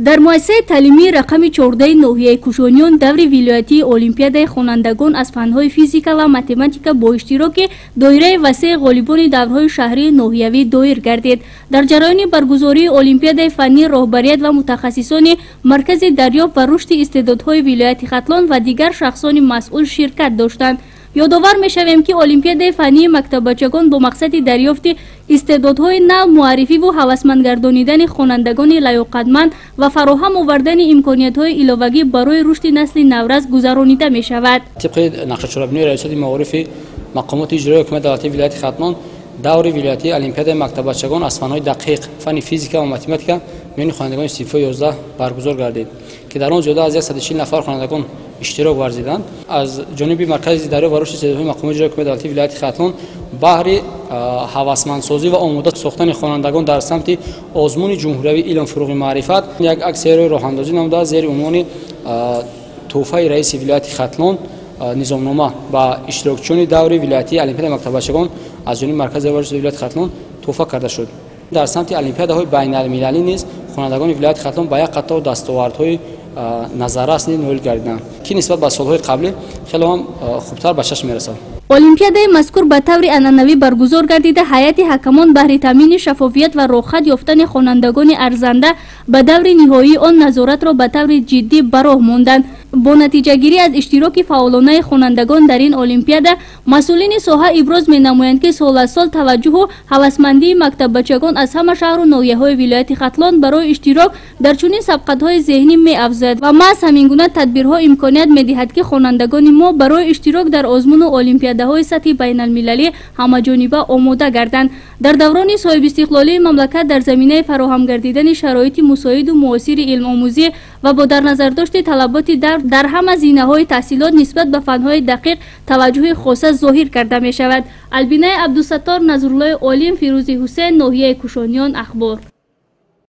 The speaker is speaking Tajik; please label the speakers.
Speaker 1: Дар муассисаи таълимии рақами 14 ноҳияи Кушониён даври вилоятии олимпиадаи хонандагон аз фанҳои физика ва математика бо иштироки доираи васеи ғолибони даврҳои шаҳрии ноҳиявӣ доир гардид. Дар ҷараёни баргузории олимпиадаи фаннӣ роҳбарият ва мутахассисони Маркази дарёфт ва рушди истеъдодҳои вилояти Хатлон ва дигар шахсони масъул ширкат доштанд. Ёдовар мешавем, ки олимпиадаи фаннии мактаббачагон бо мақсади дарёфти истеъдодҳои нав, муаррифиву ҳавасмандгардонидани хонандагони лаёқатманд ва фароҳам овардани имкониятҳои иловагӣ барои рушди насли наврас гузаронида мешавад.
Speaker 2: Тибқи нақшачорабинии Раёсати маорифи мақомоти иҷроии ҳукумати давлатии вилояти Хатлон, даври вилоятии олимпиадаи мактаббачагон аз фанҳои дақиқ, фанни физика ва математика миёни хонандагони синфҳои 11 баргузор гардид, ки дар он зиёда аз 140 нафар хонандагон иштирок варзиданд. Аз ҷониби Маркази дарёфт ва рушди истеъдодҳои мақомоти иҷроии ҳукумати давлатии вилояти Хатлон баҳри ҳавасмандсозӣ ва омода сохтани хонандагон дар самти озмуни ҷумҳуриявии илм, фуруғи маърифат як аксияро роҳандозӣ намудааст зери унвони тӯҳфаи раиси вилояти Хатлон низомнома ба иштирокчиёни даври вилоятии олимпиадаи мактаббачагон аз ҷониби Маркази дарёфт ва рушди вилояти Хатлон тӯҳфа карда шуд. Дар самти олимпиадаҳои байналмилалӣ низ хонандагони вилояти Хатлон ба як қатор дастовардҳои назаррас ноил гардиданд, ки нисбат ба солҳои қаблӣ хеле ҳам хубтар ба чашм мерасад.
Speaker 1: Олимпиадаи мазкур ба таври анъанавӣ баргузор гардида, ҳайати ҳакамон баҳри таъмини шаффофият ва роҳхат ёфтани хонандагони арзанда ба даври ниҳоии он назоратро ба таври ҷиддӣ ба роҳ монданд. Бо натиҷагирӣ аз иштироки фаъолонаи хонандагон дар ин олимпиада, масъулини соҳа иброз менамоянд, ки сол аз сол таваҷҷӯҳу ҳавасмандии мактаббачагон аз ҳама шаҳру ноҳияҳои вилояти Хатлон барои иштирок дар чунин сабқатҳои зеҳнӣ меафзояд ва маҳз ҳамин гуна тадбирҳо имконият медиҳад, ки хонандагони мо барои иштирок дар озмуну олимпиадаҳои сатҳи байналмилалӣ ҳамаҷониба омода гарданд. Дар даврони соҳибистиқлолии мамлакат дар заминаи фароҳам гардидани шароити мусоиду муосири илмомӯзӣ ва бо дар назардошти талаботи дар ҳама зинаҳои таҳсилот нисбат ба фанҳои дақиқ таваҷҷӯҳи хоса зоҳир карда мешавад. Албинаи Абдусаттор, Назруллои Олим, Фирӯзи Ҳусен, ноҳияи Кушониён, Ахбор.